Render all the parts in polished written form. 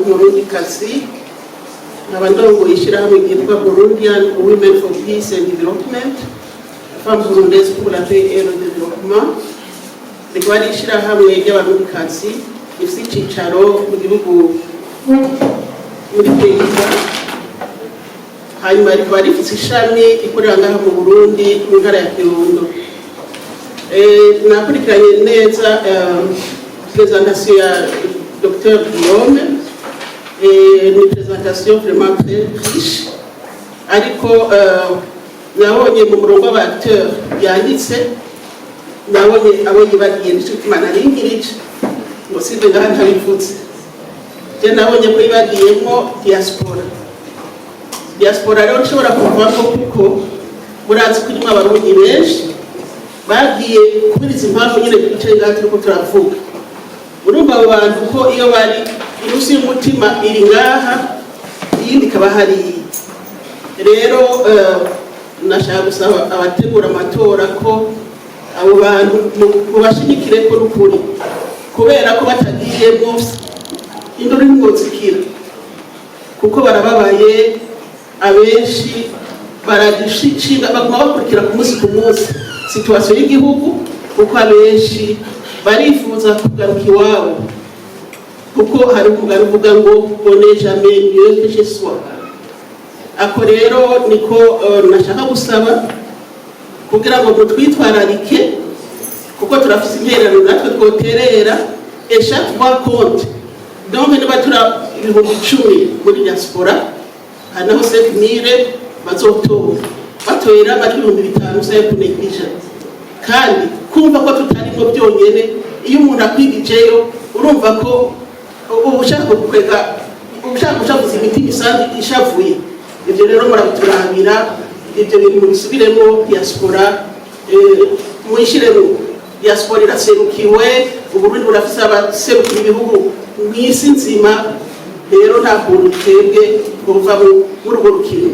Umurundikazi, nkaba ndongoye ishyirahamwe ryitwa Burundian Women for Peace and Development, Femmes Burundaises pour la Paix et le Développement. Rikaba ari ishyirahamwe ry'Abarundikazi rifite icyicaro mu gihugu, muri Pays-Bas, hanyuma rikaba rifite ishami rikorera ngaha mu Burundi, mu ntara ya Kirundo. Nakurikiranye neza présentation ya Dr Guillaume. Ni présentation vraiment très riche, ariko nabonye mu murongo w'aba acteurs yanditse, nabonye abo yibagiye. Nico gituma naringirije ngo simbe ngaha ntabivutse. Je nabonye ko yibagiyemo diaspora. Diaspora rero nshobora kuvamo, kuko murazi ko irimo Abarundi benshi bagiye kubera izi mpamvu nyine twicaye ngaha turiko turavuga. Urumva abo bantu ko iyo bari inusu y'umutima iri ngaha, iyindi ikaba hariya. Rero nashaka gusaba abategura amatora ko abo bantu mubashigikire ko n'ukuri, kubera ko batagiyemo induru nimwozikira, kuko barababaye. Abenshi baradushinga, baguma bakurikira ku munsi ku munsi situation y'igihugu, kuko abenshi barifuza kugaruka iwabo, kuko hari umugani uvuga ngo "On n'est jamais mieux que chez soi". Ako rero niko nashaka gusaba kugira ngo mutwitwararike, kuko turafise intererano natwe twoterera, et chaque voix compte. Donc niba tura 10.000 muri diaspora, hari naho 5000 bazotora, batorera amajwi 5000, c'est kunegija. Kandi kumva ko tutarimo byonyene, iyo umuntu akwigijeyo, urumva ko uba ushaka gukwega, uba ushaka gushavuza imitima isanzwe ishavuye. Ibyo rero murabiturabira, ibyo bintu mubisubiremo. Diaspora muyishyiremo. Diaspora iraserukiwe, Uburundi burafise abaserukira ibihugu mu isi nzima. Rero nta kuntu twebwe twova muri urwo rukino.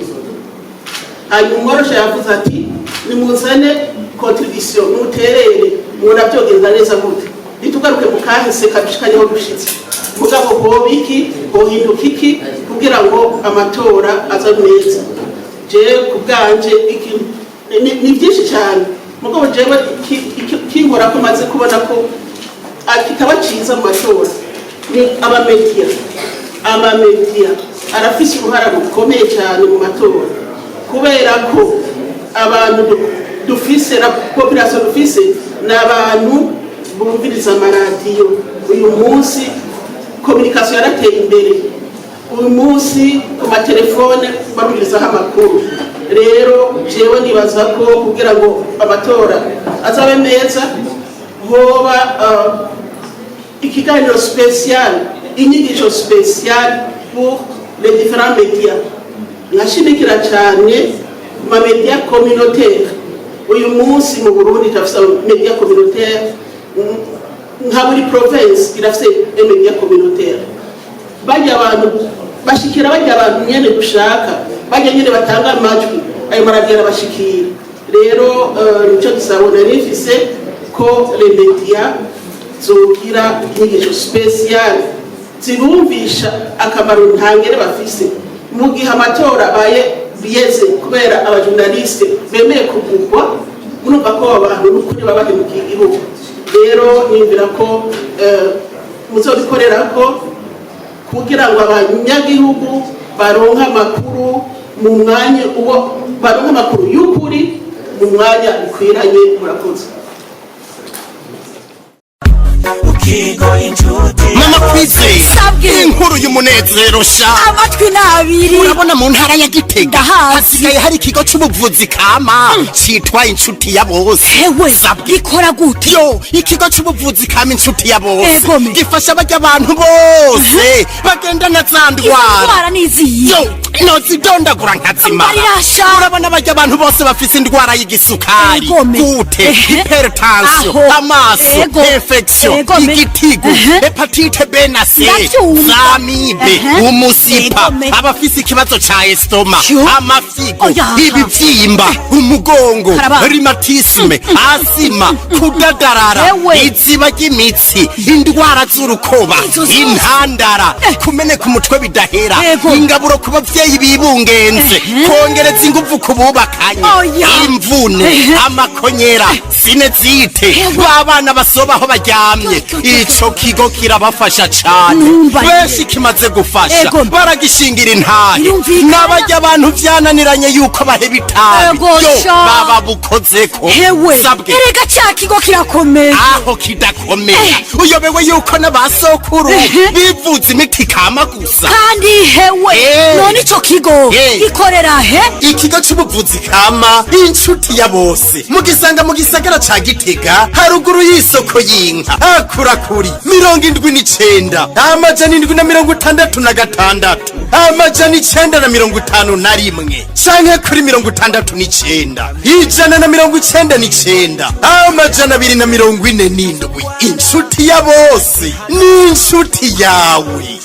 Hanyuma umworosha yavuze ati: "Nimuzane contribution, muterere." Mubona byogenda neza gute? Ntitugaruke mu kahise kadushikanyeho dushitse. Mugabo hoba iki, hohinduka iki kugira ngo amatora aze neza? Jewe ku bwanje ni byinshi cyane, mugabo jewe kinkora ko maze kubona ko kitaba ciza mu matora ni aba médias. Ama médias arafise uruhara rukomeye cyane mu matora, kubera ko abantu dufise na population dufise ni abantu bumviriza amaradiyo. Uyu munsi communication yarateye imbere, uyu munsi ku matelefone barumvirizaho amakuru. Rero jewe nibaza ko kugira ngo amatora azabe meza, hoba ikiganiro spécial, inyigisho spéciale pour les différents médias. Nkashimikira cyane ku ma médias communautaire. Uyu munsi mu Burundi turafise média communautaire, nka buri province irafise média communautaire. Bajya abantu bashikira, bajya abantu nyene dushaka, bajya nyene batanga amajwi, ayo maradiyo arabashikira. Rero nico gisabo nari mfise, ko les médias zogira inyigisho spéciale zibumvisha akamaro ntangere bafise mu gihe amatora abaye biyeze, kubera aba journalistes bemeye kugurwa. Murumva ko abo bantu n'ukuri baba bahemukiye igihugu. Rero niyumvira ko muzobikorera ko kugira ngo abanyagihugu baronke amakuru mu mwanya uwo, baronke amakuru y'ukuri mu mwanya ukwiranye. Murakoze. Ukigo inshuti. Mama Kwizera. Sabwe. Inkuru y'umunezero sha. Amatwi n'abiri. Urabona mu ntara ya Gitega Ndahazi. hasigaye hari ikigo c'ubuvuzi kama citwa Inshuti ya Bose. Hewe. Sabwe. Gikora gute? Yo, ikigo c'ubuvuzi kama Inshuti ya Bose Egome. gifasha barya abantu bose bagendana za ndwara. Indwara n'iziyi? Yo, nozidondagura nkazimara. Mbarirasha. Urabona barya abantu bose bafise indwara y'igisukari, Egome. gute, Ehe. hypertension, Aho. amaso, Ego. infection, Egome. Igitigu, hépatite B na C, Ndavyumva. za amibe, umusipa, Egome. abafise ikibazo ca estomac, amafyigo, Oya. ibivyimba, umugongo, Karaba. rhumatisme, asima, kudadarara, Ewe. iziba ry'imitsi, indwara z'urukoba, Izo zose. intandara, kumeneka umutwe bidahera, ingaburo ku bavyeyi bibungenze, kongereza inguvu ku bubakanye, Oya. imvune, amakonyera, sinusite, b'abana basoba aho baryamye. Yo, yo, yo, Ico kigo kirabafasha cane. Numva Benshi kimaze gufasha Ego. baragishingira intahe. Birumvikana. N'abarya abantu vyananiranye yuko baheba itabi, Ego yo sha. baba bukozeko. Hewe, Sabwe. erega ca kigo kirakomeye. Aho kidakomeye, uyobewe yuko n'abasokuru bivuza imiti kama gusa? Kandi hewe, none ico kigo gikorera he? Ikigo c'ubuvuzi kama Inshuti ya Bose mugisanga mu gisagara ca Gitega, haruguru y'isoko y'inka, akurakuri 79 766 951, canke kuri 69 199 247. Inshuti ya bose ni inshuti yawe.